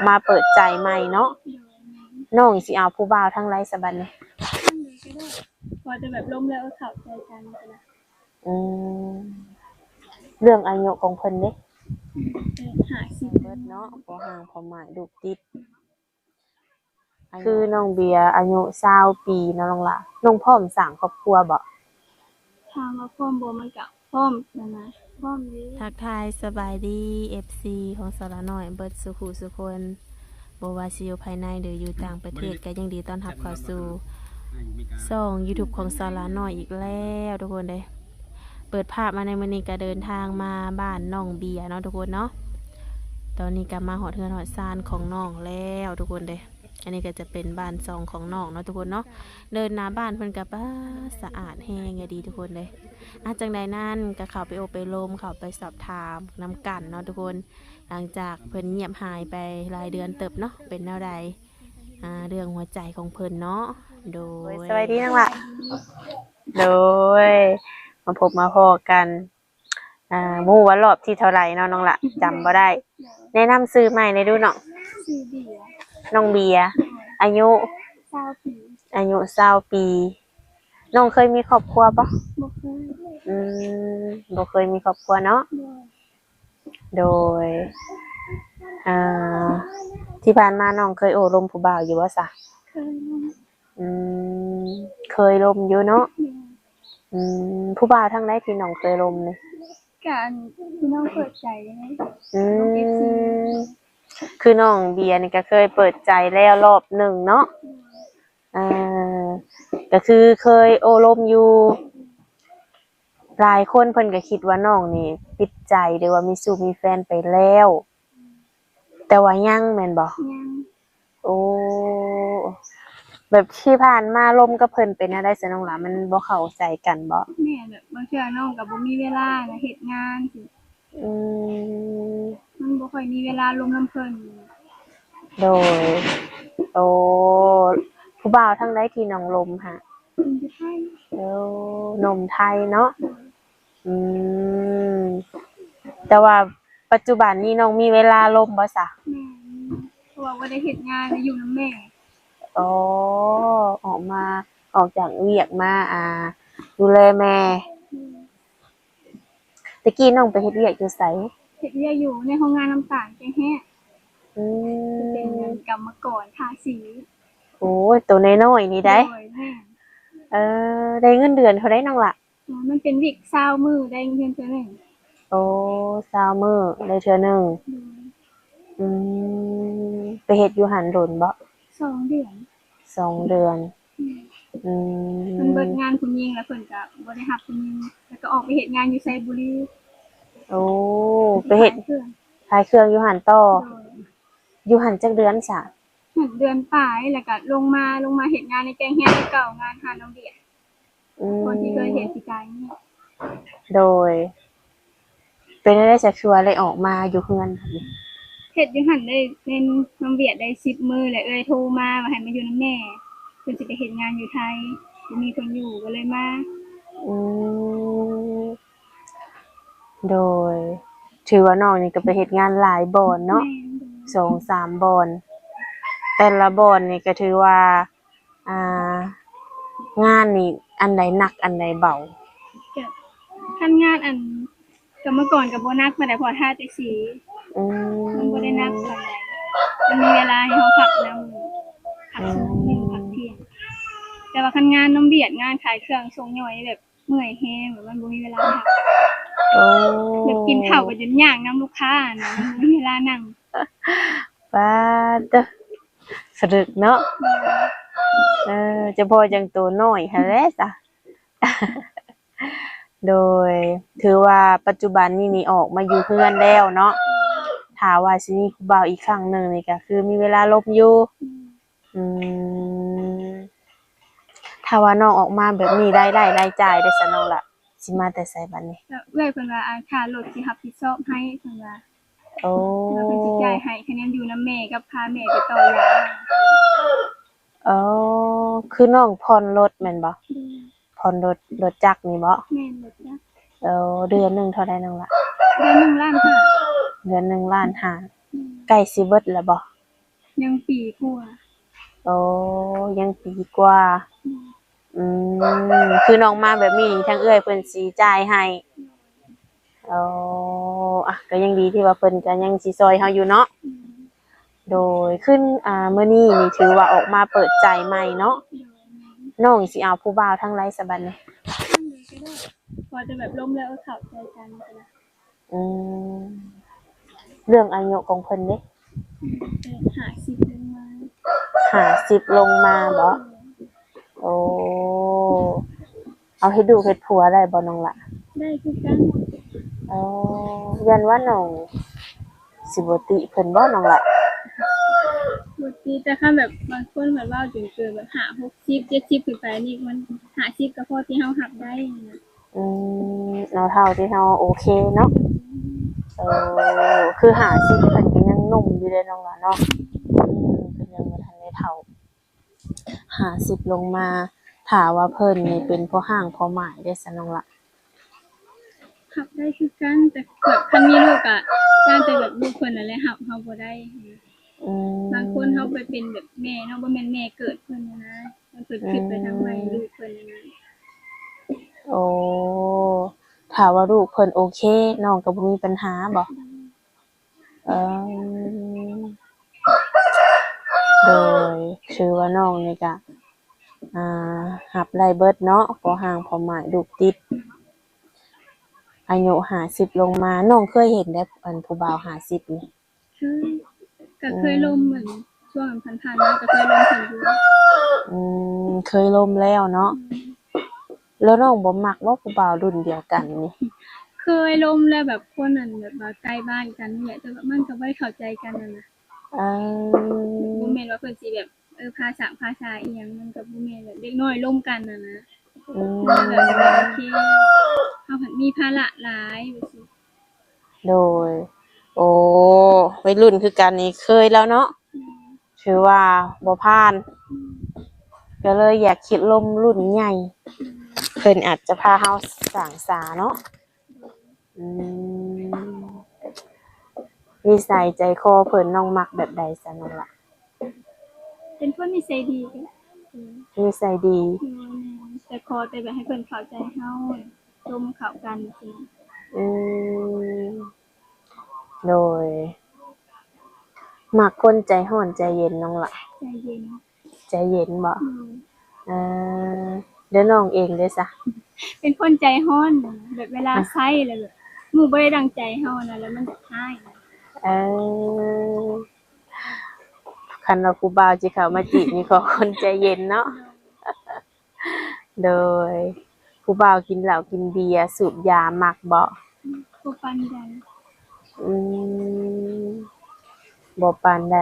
ມາເປີດໃຈໃໝ່ເນາະ. ໂດຍ ແມ່ນ. ນ້ອງຊິເອົາຜູ້ບ່າວທາງໃດຊະບັດນີ້? ທາງໃດກໍໄດ້ ພໍແຕ່ແບບລົມແລ້ວເຂົ້າໃຈກັນ. ອືມ ເລື່ອງອາຍຸຂອງເພິ່ນເດ້? ອືມ ເອີ ຫ້າສິບ ເບິດເນາະ ພໍຮ່າງພໍໝາຍລູກຕິດ. ຄືນ້ອງເບຍອາຍຸຊາວປີເນາະ ນ້ອງຫຼ້າ. ນ້ອງພ້ອມສ້າງຄອບຄົວບໍ່? ຖາມວ່າພ້ອມບໍ່? ມັນກະພ້ອມຫັ້ນນະ ພ້ອມຢູ່. ທັກທາຍສະບາຍດີ ເອັຟຊີ ຂອງສາວຫຼ້ານ້ອຍເບິດສູ່ຜູ້ສູ່ຄົນ ບໍ່ວ່າຊິຢູ່ພາຍໃນ ຫຼື ຢູ່ຕ່າງປະເທດ ກໍຍິນດີຕ້ອນຮັບເຂົ້າສູ່ຊ່ອງຢູທູບຂອງສາວຫຼ້ານ້ອຍອີກແລ້ວທຸກຄົນເດ້. ເປີດພາບມາໃນມື້ນີ້ກໍເດີນທາງມາບ້ານນ້ອງເບຍເນາະທຸກຄົນເນາະ. ຕອນນີ້ກໍມາຮອດເຮືອນຮອດຊານຂອງນ້ອງແລ້ວທຸກຄົນເດ້. ອັນນີ້ກໍຈະເປັນບ້ານຊ່ອງຂອງນ້ອງເນາະທຸກຄົນເນາະ. ເດີນໜ້າບ້ານເພິ່ນກໍ ປາ ສະອາດແຮງອີ່ຫຼີທຸກຄົນເດ້. ອາ ຈັ່ງໃດນັ້ນກໍເຂົ້າໄປໂອ້ໄປລົມ ເຂົ້າໄປສອບຖາມນຳກັນເນາະທຸກຄົນ. ຫຼັງຈາກເພິ່ນງຽບຫາຍໄປຫຼາຍເດືອນເຕີບເນາະ ເປັນແນວໃດ ອາ ເລື່ອງຫົວໃຈຂອງເພິ່ນເນາະ. ໂດຍ ໂດຍ ສະບາຍດີນ້ອງຫຼ້າ. ໂດຍ ມາພົບມາພໍ້ກັນ ອາ ບໍ່ຮູ້ວ່າລອບທີເທົ່າໃດເນາະນ້ອງຫຼ້າ ຈຳບໍ່ໄດ້. ແນະນຳຊື່ໃໝ່ແດ່ດູນ້ອງ. ຊື່ເບຍ. ນ້ອງເບຍ. ອາຍຸ? ຊາວປີ. ອາຍຸຊາວປີ. ນ້ອງເຄີຍມີຄອບຄົວບໍ່? ບໍ່ເຄີຍ. ອືມ ບໍ່ເຄີຍມີຄອບຄົວເນາະ. ໂດຍ ໂດຍ ອ່າ ທີ່ຜ່ານມານ້ອງເຄີຍໂອ້ລົມຜູ້ບ່າວຢູ່ບໍ່ຊະ? ເຄີຍລົມ. ອືມ ເຄີຍລົມຢູ່ເນາະ. ແມ່ນ. ອືມ ຜູ້ບ່າວທາງໃດທີ່ນ້ອງເຄີຍລົມນີ້? ກະອັນ ທີ່ນ້ອງເປີດໃຈ. ອືມ ເອັຟຊີ ຄືນ້ອງເບຍນີ້ກໍເຄີຍເປີດໃຈແລ້ວລອບໜຶ່ງເນາະ. ແມ່ນ. ເອີ ກໍຄືເຄີຍໂອ້ລົມຢູ່. ຫຼາຍຄົນເພິ່ນກໍຄິດວ່ານ້ອງນີ້ປິດໃຈ ຫຼືວ່າມີຊູ້ມີແຟນໄປແລ້ວ ແຕ່ວ່າຍັງແມ່ນບໍ່? ຍັງ. ໂອ້ ແບບທີ່ຜ່ານມາລົມກັບເພິ່ນເປັນແນວໃດຊະນ້ອງຫຼ້າ ມັນບໍ່ເຂົ້າໃຈກັນບໍ່? ແມ່ນ ແບບບາງເທື່ອນ້ອງກໍບໍ່ມີເວລານະ ເຮັດງານຊີ້. ອືມ ມັນບໍ່ຄ່ອຍມີເວລາລົມນຳເພິ່ນ. ໂດຍ ໂອ້ ຜູ້ບ່າວທາງໃດທີ່ນ້ອງລົມຫະ? ໜຸ່ມໄທ. ໂອ້ ໜຸ່ມໄທເນາະ. ໂດຍ. ອືມ ແຕ່ວ່າປັດຈຸບັນນີ້ນ້ອງມີເວລາລົມບໍ່ຊະ? ແມ່ນ ມີ ເພາະວ່າບໍ່ໄດ້ເຮັດງານ ໄດ້ຢູ່ນຳແມ່. ອໍ ອອກມາ ອອກຈາກວຽກມາ ອ່າ ດູແລແມ່. ແມ່ນ. ແຕ່ກີ້ນ້ອງໄປເຮັດວຽກຢູ່ໃສ? ເຮັດວຽກຢູ່ໃນໂຮງງານນ້ຳຕານແກ້ງແຮ. ອືມ ເປັນກຳມະກອນທາສີ. ໂອ້ຍ ໂຕນ້ອຍໆນີ້ໃດ. ໂດຍ ແມ່ນ. ເອີ ໄດ້ເງິນເດືອນເທົ່າໃດນ້ອງຫຼ້າ? ມັນເປັນວິກຊາວມື້ ໄດ້ເງິນເທື່ອໜຶ່ງ. ໂອ້ ຊາວມື້ໄດ້ເທື່ອໜຶ່ງ. ໂດຍ. ອືມ ໄປເຮັດຢູ່ຫັ້ນດົນບໍ່? ສອງເດືອນ. ສອງເດືອນ. ອືມ ອືມ ມັນເບິດງານຜູ້ຍິງແລ້ວ ເພິ່ນກະບໍ່ໄດ້ຮັບຜູ້ຍິງ ແລ້ວກໍອອກໄປເຮັດງານຢູ່ໄຊບູລີ. ໂອ້ ໄປເຮັດຂາຍເຄື່ອງ ຂາຍເຄື່ອງຢູ່ຫັ້ນຕໍ່. ໂດຍ. ຢູ່ຫັ້ນຈັກເດືອນຊະ? ເດືອນປາຍ ແລ້ວກໍລົງມາ ລົງມາເຮັດງານໃນແກ້ງແຮຄືເກົ່າ ງານຮ້ານນ້ອງວຽດ. ອືມ ບ່ອນທີ່ເຄີຍເຮັດປີກາຍນີ້. ໂດຍ. ເປັນແນວໃດຊະ ຄືວ່າໄດ້ອອກມາຢູ່ເຮືອນ? ເຮັດຢູ່ຫັ້ນໄດ້ ແມ່ນນ້ອງວຽດໄດ້ສິບມື້ ແລ້ວເອື້ອຍໂທມາວ່າໃຫ້ມາຢູ່ນຳແມ່ ເພິ່ນຊິໄປເຮັດງານຢູ່ໄທ ບໍ່ມີຄົນຢູ່ ກໍເລີຍມາ. ອືມ ໂດຍ. ຖືວ່ານ້ອງນີ້ກໍໄປເຮັດງານຫຼາຍບ່ອນເນາະ. ແມ່ນ. ສອງສາມບ່ອນ ແຕ່ລະບ່ອນນີ້ກໍຖືວ່າ ອ່າ ງານນີ້ອັນໃດໜັກອັນໃດເບົາ? ກະ ຄັນງານອັນກຳມະກອນກະບໍ່ໜັກປານໃດ ເພາະວ່າທາແຕ່ສີ. ອືມ ມັນບໍ່ໄດ້ໜັກປານໃດ ມັນມີເວລາໃຫ້ເຮົາພັກນຳ ພັກຊົ່ວໂມງໜຶ່ງ ອືມ ພັກທ່ຽງ. ແຕ່ວ່າຄັນງານນຳວຽດ ງານຂາຍເຄື່ອງສົ່ງຍ່ອຍແບບ ເມື່ອຍແຮງ ແບບມັນບໍ່ມີເວລາພັກ. ໂອ້ ແບບກິນເຂົ້າກໍຈົນຍ່າງນຳລູກຄ້ານະ ມັນບໍ່ມີເວລານັ່ງ. ປາດເຕີ ສະດຶກເນາະ. ເອີ ຈະພໍຈັ່ງໂຕນ້ອຍຫັ້ນແຫຼະຊະ. ໂດຍ ຖືວ່າປັດຈຸບັນນີ້ນີ້ອອກມາຢູ່ເຮືອນແລ້ວເນາະ. ຖ້າວ່າຊິມີຜູ້ບ່າວອີກຄັ້ງໜຶ່ງນີ້ ກໍຄືມີເວລາລົມຢູ່. ອືມ ຖ້າວ່ານ້ອງອອກມາແບບນີ້ ລາຍໄດ້ລາຍຈ່າຍເດຊະນ້ອງລະ ຊິມາແຕ່ໃສບັດນີ້? ເອື້ອຍເພິ່ນວ່າ ອ່າ ຄ່າລົດຊິຮັບຜິດຊອບໃຫ້ ເພິ່ນວ່າ. ໂອ້ ວ່າເພິ່ນຊິຈ່າຍໃຫ້ ຄະແນນຢູ່ນຳແມ່ກັບພາແມ່ໄປຕໍ່ຢາ. ອໍ ຄືນ້ອງຜ່ອນລົດແມ່ນບໍ່? ໂດຍ. ຜ່ອນລົດ ລົດຈັກນີ້ບໍ່? ແມ່ນ ລົດຈັກ. ເອີ ເດືອນໜຶ່ງເທົ່າໃດນ້ອງລະ? ເດືອນໜຶ່ງລ້ານຫ້າ. ເດືອນໜຶ່ງລ້ານຫ້າ. ແມ່ນ. ໃກ້ຊິເບິດແລ້ວບໍ່? ຍັງປີກວ່າ. ໂອ້ ຍັງປີກວ່າ. ອືມ ຄືນ້ອງມາແບບນີ້ນີ້ ທາງເອື້ອຍເພິ່ນຊິຈ່າຍໃຫ້. ໂອ້ ອະ ກໍຍັງດີທີ່ວ່າເພິ່ນກໍຍັງຊິຊ່ອຍເຮົາຢູ່ເນາະ. ໂດຍ ຄື ອາ ມື້ນີ້ນີ້ຖືວ່າອອກມາເປີດໃຈໃໝ່ເນາະ. ນ້ອງຊິເອົາຜູ້ບ່າວທາງໃດສະບັດນີ້? ທາງໃດກໍໄດ້ ຂໍແຕ່ແບບລົມແລ້ວເຂົ້າໃຈກັນ. ອືມ ເລື່ອງອາຍຸຂອງເພິ່ນເດ? ຫ້າສິບລົງມາ. ຫ້າສິບລົງມາບໍ? ໂອ້ ເອົາເຮັດລູກເຮັດຜົວໄດ້ບໍ່ນ້ອງລະ? ໄດ້ຄືກັນ. ອໍ ຢ້ານວ່ານ້ອງຊິບໍ່ຕິເພິ່ນບໍນ້ອງລະ? ບໍ່ຕິ ແຕ່ຄັນແບບບາງຄົນເພິ່ນເວົ້າຈົນເກີນແບບຫ້າ ຫົກສິບ ເຈັດສິບຂຶ້ນໄປນີ້ ມັນ ຫ້າສິບກໍພໍທີ່ເຮົາຮັບໄດ້ນະ. ອືມ ເອົາເທົ່າທີ່ເຮົາໂອເຄເນາະ. ເອີ ຄືຫ້າສິບເພິ່ນກໍຍັງໜຸ່ມຢູ່ເດ້ນ້ອງຫຼ້າເນາະ. ອືມ ເພິ່ນຍັງບໍ່ທັນໄດ້ເຖົ້າ ຫ້າສິບລົງມາ. ຖ້າວ່າເພິ່ນນີ້ເປັນພໍ່ຮ້າງພໍ່ໝ້າຍເດ້ຊະນ້ອງຫຼ້າ? ຮັບໄດ້ຄືກັນ ແຕ່ແບບຄັນມີລູກກະຢ້ານແຕ່ແບບລູກເພິ່ນຫັ້ນແຫຼະຮັບເຮົາບໍ່ໄດ້. ອືມ ບາງຄົນເຮົາໄປເປັນແບບແມ່ເນາະ ບໍ່ແມ່ນແມ່ເກີດເພິ່ນຫັ້ນນະ ມັນເພິ່ນຄິດໄປທາງໃໝ່ ອືມ ລູກເພິ່ນຫັ້ນນະ. ໂອ້ ຖ້າວ່າລູກເພິ່ນໂອເຄ ນ້ອງກໍບໍ່ມີບັນຫາບໍ? ອືມ ໂດຍ ຖືວ່ານ້ອງນີ້ກະ ອ່າ ຮັບໄດ້ເບິດເນາະ ພໍ່ຮ້າງພໍ່ໝ້າຍ ລູກຕິດ ອາຍຸຫ້າສິບລົງມາ. ນ້ອງເຄີຍເຫັນໄດ໋ ອັນຜູ້ບ່າວຫ້າສິບນີ້? ເຄີຍ ກໍເຄີຍລົມ ອືມ ອັນຊ່ວງຜ່ານໆມາກໍເຄີຍລົມເພິ່ນຢູ່. ອືມ ເຄີຍລົມແລ້ວເນາະ. ອືມ ແລ້ວນ້ອງບໍ່ມັກບໍ່ຜູ້ບ່າວລຸ້ນດຽວກັນນີ້? ເຄີຍລົມແລ້ວ ແບບຄົນນັ້ນແບບວ່າໃກ້ບ້ານກັນນີ້ແຫຼະ ແຕ່ວ່າມັນກໍບໍ່ໄດ້ເຂົ້າໃຈກັນຫັ້ນນະ. ເອີ ບໍ່ແມ່ນວ່າເພິ່ນຊິແບບ ເອີ ພາສາ ພາສາອີ່ຫຍັງ ມັນກໍບໍ່ແມ່ນແບບເດັກນ້ອຍລົມກັນຫັ້ນນະ. ອືມ ມັນແບບ ໂອເຄ ເຮົາພັດມີພາລະຫຼາຍວ່າຊີ້. ໂດຍ ໂອ້ ໄວລຸ້ນຄືກັນນີ້ເຄີຍແລ້ວເນາະ. ອືມ ຖືວ່າບໍ່ຜ່ານ ອືມ ກໍເລີຍຢາກຄິດລົມລຸ້ນໃຫຍ່. ອືມ ເພິ່ນອາດຈະພາເຮົາສ້າງສາເນາະ. ອືມ ນິໄສໃຈຄໍເພິ່ນນ້ອງມັກແບບໃດຊັ້ນນ້ອງລະ? ເປັນຄົນນິໄສດີກໍໄດ້. ອືມ ນິໄສດີ. ໂດຍ ແມ່ນ ແຕ່ຂໍແຕ່ແບບໃຫ້ເພິ່ນເຂົ້າໃຈເຮົາ ລົມເຂົ້າກັນຊີ້. ອືມ ໂດຍ ມັກຄົນໃຈຮ້ອນໃຈເຢັນນ້ອງລະ? ໃຈເຢັນ. ໃຈເຢັນບໍ? ອືມ ເອີ ແລ້ວນ້ອງເອງເດຊະ? ເປັນຄົນໃຈຮ້ອນ ແບບເວລາໃຊ້ແລ້ວແບບ ໝູ່ບໍ່ໄດ້ດັ່ງໃຈເຮົານະ ແລ້ວມັນຢາກຮ້າຍ. ເອີ ຄັນວ່າຜູ້ບ່າວຊິເຂົ້າມາຈີບນີ້ ຂໍຄົນໃຈເຢັນເນາະ. ໂດຍ ຜູ້ບ່າວກິນເຫຼົ້າກິນເບຍ ສູບຢາ ມັກບໍ່? ບໍ່ປານໃດ. ອືມ ບໍ່ປານໃດ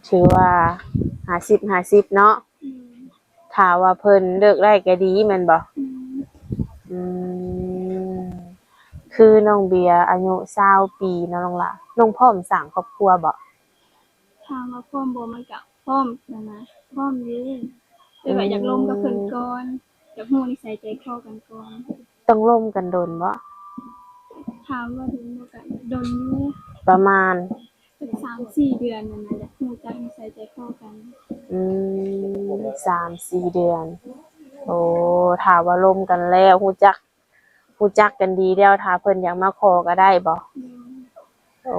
ຖືວ່າຫ້າສິບຫ້າສິບເນາະ. ອືມ ຖ້າວ່າເພິ່ນເລີກໄດ້ກໍດີແມ່ນບໍ່? ອືມ ອືມ ຄືນ້ອງເບຍອາຍຸຊາວປີເນາະນ້ອງຫຼ້າ ນ້ອງພ້ອມສ້າງຄອບຄົວບໍ່? ຖາມວ່າພ້ອມບໍ່? ມັນກະພ້ອມຫັ້ນນະ ພ້ອມຢູ່ ແຕ່ວ່າ ອືມ ຢາກລົມກັບເພິ່ນກ່ອນ ຢາກຮູ້ນິໄສໃຈຄໍກັນກ່ອນ. ຕ້ອງລົມກັນດົນບໍ່? ຖາມວ່າດົນບໍ່? ກະດົນຢູ່ ປະມານ ສາມສີ່ເດືອນຫັ້ນນະ ຢາກຮູ້ຈັກນິໄສໃຈຄໍກັນ. ອືມ ສາມສີ່ເດືອນ. ໂອ້ ຖ້າວ່າລົມກັນແລ້ວ ຮູ້ຈັກ ຮູ້ຈັກກັນດີແລ້ວ ຖ້າເພິ່ນຢາກມາຂໍກໍໄດ້ບໍ? ໂດຍ. ໂອ້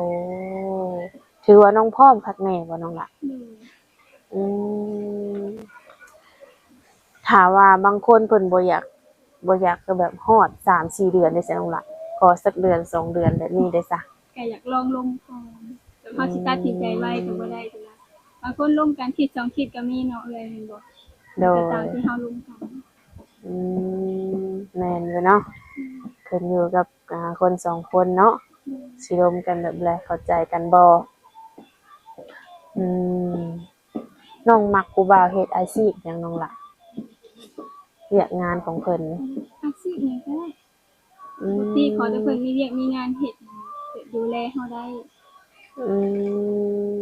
ຖືວ່ານ້ອງພ້ອມຄັກແນ່ບໍ່ນ້ອງລະ? ໂດຍ. ອືມ ຖ້າວ່າບາງຄົນເພິ່ນບໍ່ຢາກ ບໍ່ຢາກ ຄືແບບຮອດສາມສີ່ເດືອນເດຊະນ້ອງລະ ຂໍສັກເດືອນສອງເດືອນແບບນີ້ເດຊະ? ກໍຢາກລອງລົມກ່ອນ ແບບເຮົາຊິຕັດສິນໃຈໄວກໍບໍ່ໄດ້ ອືມ ຈັ່ງຊີ້ນະ. ບາງຄົນລົມກັນທິດສອງທິດກໍມີເນາະເອື້ອຍ ແມ່ນບໍ່? ໂດຍ. ກໍຕາມທີ່ເຮົາລົມກັນ. ອືມ ແມ່ນຢູ່ເນາະ. ອືມ ຂຶ້ນຢູ່ກັບ ອ່າ ຄົນສອງຄົນເນາະ. ອືມ ຊິລົມກັນແບບໃດ ເຂົ້າໃຈກັນບໍ່. ອືມ ນ້ອງມັກຜູ້ບ່າວເຮັດອາຊີບຫຍັງນ້ອງລະ? ວຽກງານຂອງເພິ່ນ ອາຊີບຫຍັງກໍໄດ້. ອືມ ປົກກະຕິຂໍແຕ່ເພິ່ນມີວຽກມີງານເຮັດ ແບບດູແລເຮົາໄດ້. ອືມ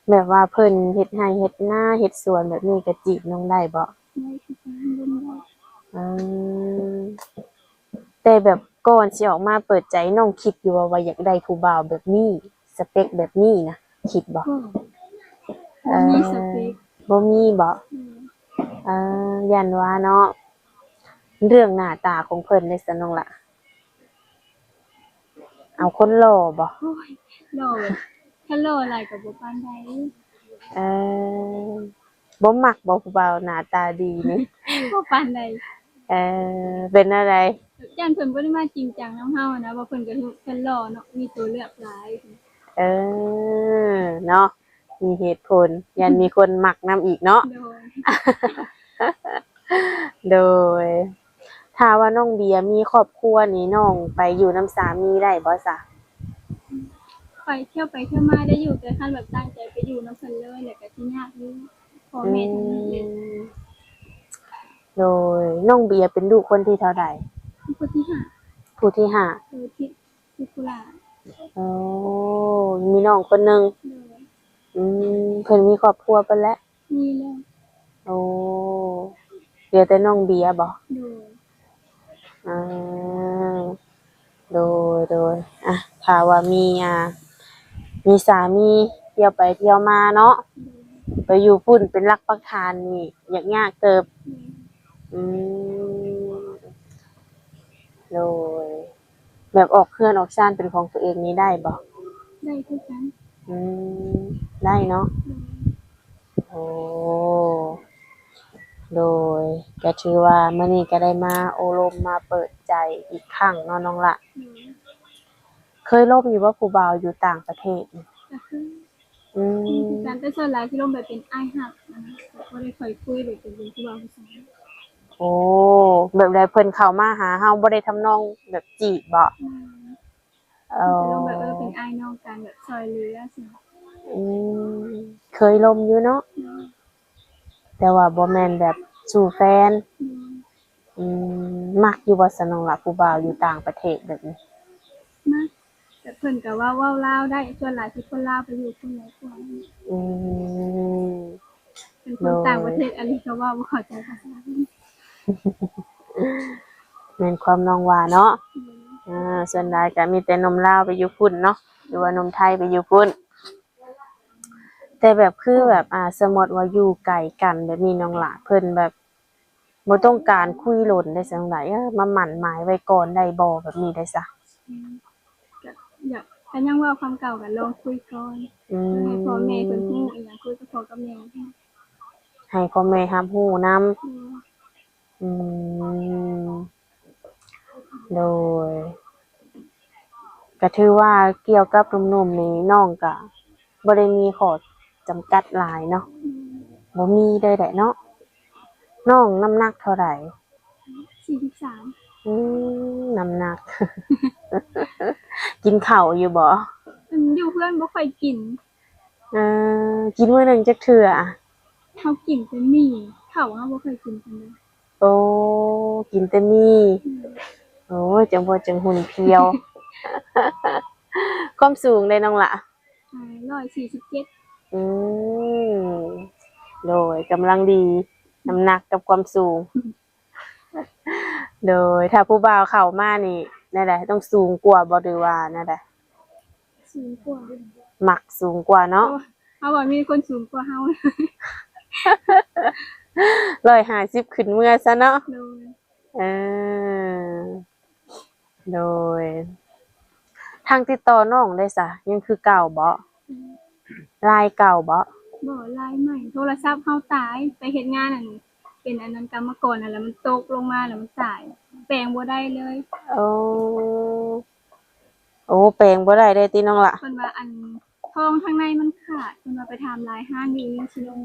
ແບບວ່າເພິ່ນເຮັດໄຮ່ເຮັດນາເຮັດສວນແບບນີ້ ກໍຈີບນ້ອງໄດ້ບໍ່? ໄດ້ຄືກັນ. ອືມ ແຕ່ແບບກ່ອນຊິອອກມາເປີດໃຈ ນ້ອງຄິດຢູ່ວ່າ ວ່າຢາກໄດ້ຜູ້ບ່າວແບບນີ້ ສະເປັກແບບນີ້ນະ? ຄິດບໍ່? ບໍ່ ເອີ ບໍ່ມີສະເປັກ. ບໍ່ມີບໍ່? ອືມ ເອີ ຢ້ານວ່າເນາະ. ເລື່ອງໜ້າຕາຂອງເພິ່ນເດ ສະນ້ອງລະ? ເອົາຄົນຫຼໍ່ບໍ່? ໂອ້ຍ ຫຼໍ່ ຄັນຫຼໍ່ຫຼາຍກໍບໍ່ປານໃດ. ເອີ ບໍ່ມັກບໍ່ຜູ້ບ່າວໜ້າຕາດີນີ້? ບໍ່ປານໃດ. ເອີ ເປັນແນວໃດ? ຢ້ານເພິ່ນບໍ່ໄດ້ມາຈິງຈັງນຳເຮົານະ ວ່າເພິ່ນກໍເພິ່ນຫຼໍ່ເນາະ ມີຕົວເລືອກຫຼາຍ. ເອີ ເນາະ ມີເຫດຜົນ ຢ້ານມີຄົນມັກນຳອີກເນາະ. ໂດຍ ໂດຍ ຖ້າວ່ານ້ອງເບຍມີຄອບຄົວນີ້ ນ້ອງໄປຢູ່ນຳສາມີໄດ້ບໍ່ຊະ? ໄປ ທ່ຽວໄປທ່ຽວມາໄດ້ຢູ່ ແຕ່ຄັນແບບຕັ້ງໃຈໄປຢູ່ນຳເພິ່ນເລີຍ ແລ້ວກໍຊິຍາກຢູ່ ພໍ່ແມ່ທາງນີ້ເດ້. ອືມ ໂດຍ ນ້ອງເບຍເປັນລູກຄົນທີເທົ່າໃດ? ຜູ້ທີຫ້າ. ຜູ້ທີຫ້າ ເອີ ທີ່ ທີ່ຜູ້ຫຼ້າ. ໂອ້ ມີນ້ອງຄົນໜຶ່ງ. ໂດຍ ອືມ ເພິ່ນມີຄອບຄົວເບິດແລ້ວ? ມີແລ້ວ. ໂອ້ ເຫຼືອແຕ່ນ້ອງເບຍບໍ? ໂດຍ ອືມ ໂດຍ ໂດຍ ອ່ະ ຖ້າວ່າມີ ອ່າ ມີສາມີທ່ຽວໄປທ່ຽວມາເນາະ ໂດຍ ໄປຢູ່ພຸ້ນເປັນຫຼັກປັກຖານນີ້ ຍາກຍາກເຕີບ. ໂດຍ ອືມ ໂດຍ ແບບອອກເຮືອນອອກຊານເປັນຂອງຕົວເອງນີ້ໄດ້ບໍ່? ໄດ້ຄືກັນ. ອືມ ໄດ້ເນາະ. ໂດຍ ໂອ້ ໂດຍ ກໍຖືວ່າມື້ນີ້ກໍໄດ້ມາໂອ້ລົມມາເປີດໃຈອີກຄັ້ງເນາະນ້ອງລະ. ໂດຍ ເຄີຍລົມຢູ່ບໍ່ຜູ້ບ່າວຢູ່ຕ່າງປະເທດ? ກໍເຄີຍ. ອືມ ມີຄືກັນ ແຕ່ສ່ວນຫຼາຍຊິລົມແບບເປັນອ້າຍຮັກນະ ແບບບໍ່ໄດ້ຄ່ອຍຄຸຍແບບເປັນຜູ້ບ່າວຜູ້ສາວ. ໂອ້ ແບບໃດ ເພິ່ນເຂົ້າມາຫາເຮົາບໍ່ໄດ້ທຳນອງແບບຈີບບໍ? ອືມ ເອີ ຊິລົມແບບ ເອີ ເປັນອ້າຍນ້ອງກັນ ແບບຊ່ອຍເຫຼືອຊີ້. ອືມ ເຄີຍລົມຢູ່ເນາະ. ໂດຍ ແຕ່ວ່າບໍ່ແມ່ນແບບສູ່ແຟນ. ໂດຍ ອືມ ມັກຢູ່ບໍ່ຊະນ້ອງລະ ຜູ້ບ່າວຢູ່ຕ່າງປະເທດແບບນີ້? ມັກ ແຕ່ເພິ່ນກໍເວົ້າ ເວົ້າລາວໄດ້ ສ່ວນຫຼາຍຊິຄົນລາວໄປຢູ່ພຸ້ນຫຼາຍກວ່າ. ອືມ ເປັນຄົນຕ່າງປະເທດ ໂດຍ ອັນນີ້ກໍເວົ້າບໍ່ເຂົ້າໃຈພາສາເພິ່ນ. ແມ່ນຄວາມນ້ອງວ່າເນາະ. ໂດຍ ອ່າ ສ່ວນຫຼາຍກໍມີແຕ່ໜຸ່ມລາວໄປຢູ່ພຸ້ນເນາະ ຫຼືວ່າໜຸ່ມໄທໄປຢູ່ພຸ້ນ. ແຕ່ແບບຄືແບບ ອ່າ ສົມມຸດວ່າຢູ່ໄກກັນແບບນີ້ນ້ອງຫຼ້າ ເພິ່ນແບບບໍ່ຕ້ອງການຄຸຍດົນໄດ້ຊັ້ນໃດ ເອີ ມາໝັ້ນໝາຍໄວ້ກ່ອນໄດ້ບໍ່ ແບບນີ້ໄດ້ຊະ? ອືມ ກໍຢາກ ກໍຍັງເວົ້າຄຳເກົ່າ ກໍລອງຄຸຍກ່ອນ. ອືມ ໃຫ້ພໍ່ແມ່ເພິ່ນຮູ້ອີ່ຫຍັງ ຄຸຍກັບພໍ່ກັບແມ່ ໃຫ້ພໍ່ແມ່ຮັບຮູ້ນຳ. ໂດຍ ອືມ ໂດຍ ກໍຖືວ່າກ່ຽວກັບໜຸ່ມໆນີ້ ນ້ອງກໍບໍ່ໄດ້ມີຂໍ້ຈຳກັດຫຼາຍເນາະ. ອືມ ບໍ່ມີເລີຍແຫຼະເນາະ. ນ້ອງນ້ຳໜັກເທົ່າໃດ? ສີ່ສິບສາມ. ອືມ ນ້ຳໜັກ ກິນເຂົ້າຢູ່ບໍ່? ອັນ ຢູ່ເຮືອນບໍ່ຄ່ອຍກິນ. ເອີ ກິນມື້ໜຶ່ງຈັກເທື່ອ? ເຮົາກິນແຕ່ໝີ່ ເຂົ້າເຮົາບໍ່ຄ່ອຍກິນປານໃດ. ໂອ້ ກິນແຕ່ໝີ່. ອືມ ໂອ້ຍ ຈັ່ງບໍ່ຈັ່ງຫຸ່ນພຽວ. ຄວາມສູງເດນ້ອງຫຼ້າ? ຮ້ອຍສີ່ສິບເຈັດ. ອືມ ໂດຍ ກຳລັງດີ ນ້ຳໜັກກັບຄວາມສູງ. ໂດຍ ຖ້າຜູ້ບ່າວເຂົ້າມານີ້ແນວໃດ? ຕ້ອງສູງກວ່າບໍ່ ຫຼືວ່າແນວໃດ? ສູງກວ່າ. ມັກສູງກວ່າເນາະ. ເພາະວ່າ ເພາະວ່າມີຄົນສູງກວ່າເຮົາ. ຮ້ອຍຫ້າສິບຂຶ້ນເມືອຊະເນາະ. ໂດຍ ເອີ ໂດຍ ທາງຕິດຕໍ່ນ້ອງໄດ້ຊະ ຍັງຄືເກົ່າບໍ? ອືມ ລາຍເກົ່າບໍ? ບໍ່ ລາຍໃໝ່. ໂທລະສັບເຮົາຕາຍ ໄປເຮັດງານ ອັນ ເປັນອັນນັ້ນ ກຳມະກອນຫັ້ນແຫຼະ ມັນຕົກລົງມາແລ້ວມັນຕາຍ ແປງບໍ່ໄດ້ເລີຍ. ໂອ້ ໂອ້ ແປງບໍ່ໄດ້ເລີຍຕິນ້ອງຫຼ້າ? ເພິ່ນວ່າ ອັນ ທອງທາງໃນມັນຂາດ ເພິ່ນວ່າໄປຖາມຫຼາຍຮ້ານຢູ່ນິວຊີແລນ.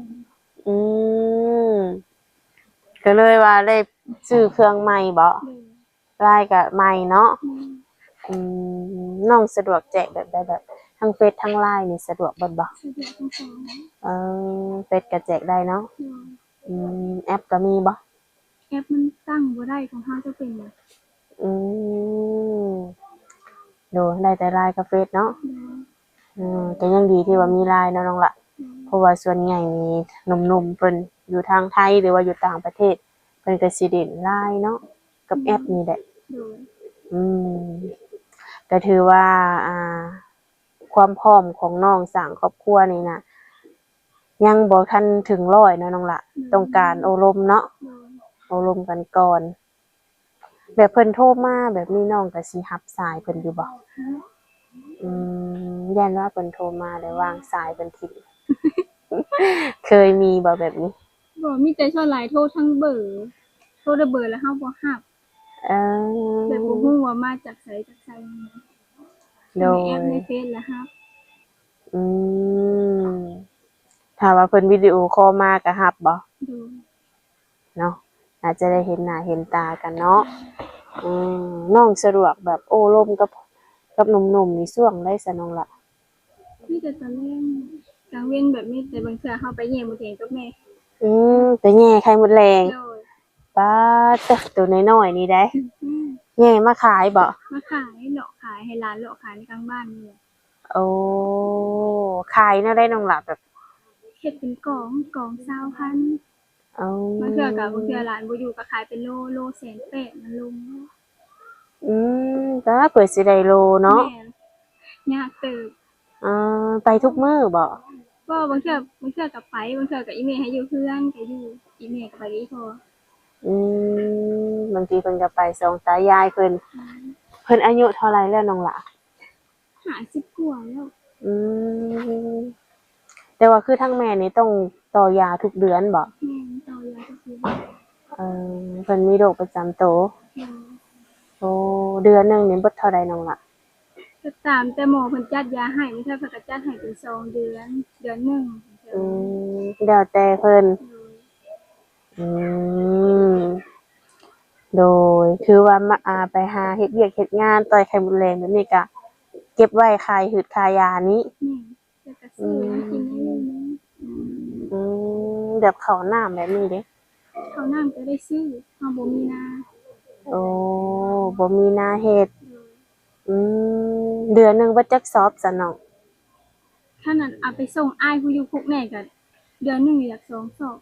ອືມ ກໍເລີຍວ່າໄດ້ຊື້ເຄື່ອງໃໝ່ບໍ? ໂດຍ ລາຍກໍໃໝ່ເນາະ. ອືມ ອືມ ນ້ອງສະດວກແຈກແບບໃດ? ແບບທັງເຟສທັງລາຍນີ້ສະດວກເບິດບໍ? ສະດວກທັງສອງ. ເອີ ເຟສກໍແຈກໄດ້ເນາະ. ໂດຍ ອືມ ແອັບກໍມີບໍ? ແອັບມັນຕັ້ງບໍ່ໄດ້ ຂອງເຮົາຈະເປັນ ອືມ ໂດຍ ໄດ້ແຕ່ລາຍກັບເຟສເນາະ. ໂດຍ ເອີ ກໍຍັງດີທີ່ວ່າມີລາຍເນາະນ້ອງຫຼ້າ. ໂດຍ ເພາະວ່າສ່ວນໃຫຍ່ນີ້ໜຸ່ມໆເພິ່ນຢູ່ທາງໄທ ຫຼືວ່າຢູ່ຕ່າງປະເທດ ເພິ່ນກໍຊິຫຼິ້ນລາຍເນາະ ກັບແອັບນີ້ແຫຼະ. ໂດຍ ອືມ ກໍຖືວ່າ ອ່າ ຄວາມພ້ອມຂອງນ້ອງສ້າງຄອບຄົວນີ້ນະ ຍັງບໍ່ທັນເຖິງຮ້ອຍເນາະນ້ອງຫຼ້າ. ໂດຍ ຕ້ອງການໂອ້ລົມເນາະ. ໂດຍ ໂອ້ລົມກັນກ່ອນ. ແບບເພິ່ນໂທມາແບບນີ້ ນ້ອງກໍຊິຮັບສາຍເພິ່ນຢູ່ບໍ່? ອືມ ຢ້ານວ່າເພິ່ນໂທມາແລ້ວວາງສາຍເພິ່ນຖິ້ມ. ເຄີຍມີບໍ່ແບບນີ້? ບໍ່, ມີແຕ່ສ່ວນຫຼາຍໂທທາງເບີ, ໂທໄດ້ເບີແລ້ວເຮົາບໍ່ຮັບ. ເອີ ແບບບໍ່ຮູ້ວ່າມາຈາກໃສຈາກໃສ. ໂດຍ ແອັດໃນເຟສແລ້ວຮັບ. ອືມ ຖ້າວ່າເພິ່ນວິດີໂອຄໍມາກໍຮັບບໍ່? ໂດຍ ເນາະ ອາດຈະໄດ້ເຫັນໜ້າເຫັນຕາກັນເນາະ. ອືມ ນ້ອງສະດວກແບບໂອ້ລົມກັບ ກັບໜຸ່ມໆນີ້ຊ່ວງໃດຊະນ້ອງລະ? ມີແຕ່ຕອນແລງ, ກາງເວັນແບບມີແຕ່ບາງເທື່ອເຮົາໄປແຍ່ໝູແດງກັບແມ່. ອືມ ໄປແຍ່ໄຂ່ມົດແດງ. ໂດຍ ປາດເຕີ ໂຕນ້ອຍໆນີ້ໃດ. ອືມ ແຍ່ມາຂາຍບໍ່? ມາຂາຍ, ເລາະຂາຍ ໃຫ້ຫຼານເລາະຂາຍໃນກາງບ້ານນີ້ແຫຼະ. ໂອ້ ຂາຍແນວໃດນ້ອງຫຼ້າ? ແບບເຮັດເປັນກອງ, ກອງຊາວພັນ. ອໍ ບາງເທື່ອກໍ ບາງເທື່ອຫຼານບໍ່ຢູ່ກໍຂາຍເປັນໂລ, ໂລແສນແປດ ມັນລົງ. ອືມ ຕາ ເພື່ອຊິໄດ້ໂລເນາະ. ແມ່ນ ຍາກເຕີບ. ເອີ ໄປທຸກມື້ບໍ່? ບໍ່, ບາງເທື່ອ, ບາງເທື່ອກໍໄປ, ບາງເທື່ອກໍອີ່ແມ່ໃຫ້ຢູ່ເຮືອນກໍຢູ່, ອີ່ແມ່ກໍໄປກັບອີ່ພໍ່. ອືມ ບາງທີເພິ່ນກໍໄປສອງຕາຍາຍເພິ່ນ. ອືມ ເພິ່ນອາຍຸເທົ່າໃດແລ້ວນ້ອງຫຼ້າ? ຫ້າສິບກວ່າແລ້ວ. ອືມ ແຕ່ວ່າຄືທາງແມ່ນີ້ຕ້ອງຕໍ່ຢາທຸກເດືອນບໍ່? ແມ່ນ, ຕໍ່ຢາທຸກເດືອນ. ເອີ ເພິ່ນມີໂລກປະຈຳໂຕ. ແມ່ນ. ໂອ້ ເດືອນໜຶ່ງນີ້ເບິດເທົ່າໃດນ້ອງລະ? ກໍຕາມແຕ່ໝໍເພິ່ນຈັດຢາໃຫ້, ບາງເທື່ອເພິ່ນກໍຈັດໃຫ້ເປັນສອງເດືອນ, ເດືອນໜຶ່ງ. ອືມ ແລ້ວແຕ່ເພິ່ນ. ໂດຍ. ອືມ ໂດຍ ຄືວ່າມາ ອ່າ ໄປຫາເຮັດວຽກເຮັດງານ ຕ່ອຍໄຂ່ມົດແດງແບບນີ້ ກະເກັບໄວ້ຄ່າຮືດຄ່າຢານີ້. ແມ່ນ ແລ້ວກະຊື້ ອືມ ມາກິນໄດ້ເລື້ອຍໆ. ອືມ ແບບເຂົ້ານ້ຳແບບນີ້ເດ? ເຂົ້ານ້ຳກໍໄດ້ຊື້, ເຮົາບໍ່ມີນາ. ໂອ້ ບໍ່ມີນາເຮັດ. ໂດຍ. ອືມ ເດືອນໜຶ່ງເບິດຈັກສອບຊະນ້ອງ? ຄັນອັນເອົາໄປສົ່ງອ້າຍຜູ້ຢູ່ຄຸກແດ່ກໍເດືອນໜຶ່ງຢາກສອງສອບ.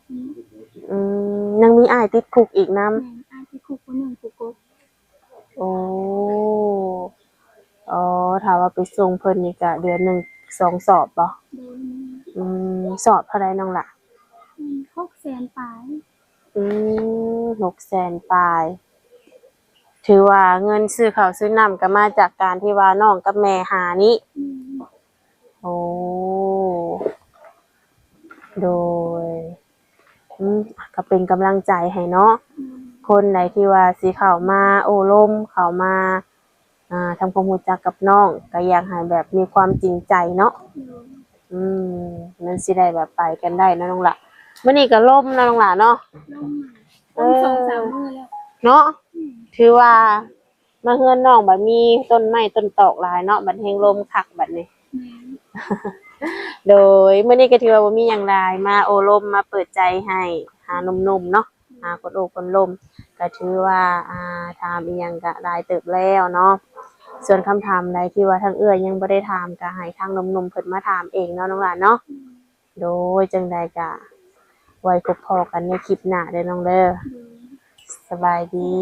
ອືມ ຍັງມີອ້າຍຕິດຄຸກອີກນຳ? ແມ່ນ, ອ້າຍຕິດຄຸກຜູ້ໜຶ່ງ ຜູ້ກົກ. ໂອ້ ອໍ ຖ້າວ່າໄປສົ່ງເພິ່ນນີ້ກະເດືອນໜຶ່ງສອງສອບບໍ່? ໂດຍ. ອືມ ສອບເທົ່າໃດນ້ອງລະ? ອືມ ຫົກແສນປາຍ. ອືມ ຫົກແສນປາຍ. ຖືວ່າເງິນຊື້ເຂົ້າຊື້ນ້ຳກໍມາຈາກການທີ່ວ່ານ້ອງກັບແມ່ຫານີ້. ອືມ ໂອ້ ໂດຍ. ອືມ ກໍເປັນກຳລັງໃຈໃຫ້ເນາະ. ອືມ ຄົນໃດທີ່ວ່າຊິເຂົ້າມາໂອ້ລົມ ເຂົ້າມາ ອ່າ ທຳຄວາມຮູ້ຈັກກັບນ້ອງ ກໍຢາກໃຫ້ແບບມີຄວາມຈິງໃຈເນາະ. ໂດຍ. ອືມ ມັນຊິໄດ້ແບບໄປກັນໄດ້ເນາະນ້ອງຫຼະ. ມື້ນີ້ກໍລົມເນາະນ້ອງຫຼະເນາະ. ລົມ ເອີ ລົມສອງສາມມື້ແລ້ວເນາະ. ອືມ ຖືວ່າມາເຮືອນນ້ອງບັດມີຕົ້ນໄມ້ຕົ້ນຕອກຫຼາຍເນາະ, ບັດແຮງລົມຄັກບັດນີ້. ແມ່ນ. ໂດຍ ມື້ນີ້ກໍຖືວ່າບໍ່ມີຫຍັງຫຼາຍ, ມາໂອ້ລົມ ມາເປີດໃຈໃຫ້ ຫາໜຸ່ມໆເນາະ. ຫາຄົນໂອ້ຄົນລົມ ກໍຖືວ່າ ອ່າ ຖາມອີ່ຫຍັງກໍຫຼາຍເຕີບແລ້ວເນາະ. ສ່ວນຄຳຖາມໃດທີ່ວ່າທາງເອື້ອຍຍັງບໍ່ໄດ້ຖາມ ກໍໃຫ້ທາງໜຸ່ມໆເພິ່ນມາຖາມເອງເນາະນ້ອງຫຼ້າເນາະ. ໂດຍ ຈັ່ງໃດກໍໄວ້ພົບພໍ້ກັນໃນຄລິບໜ້າເດີນ້ອງເດີ. ໂດຍ. ສະບາຍດີ.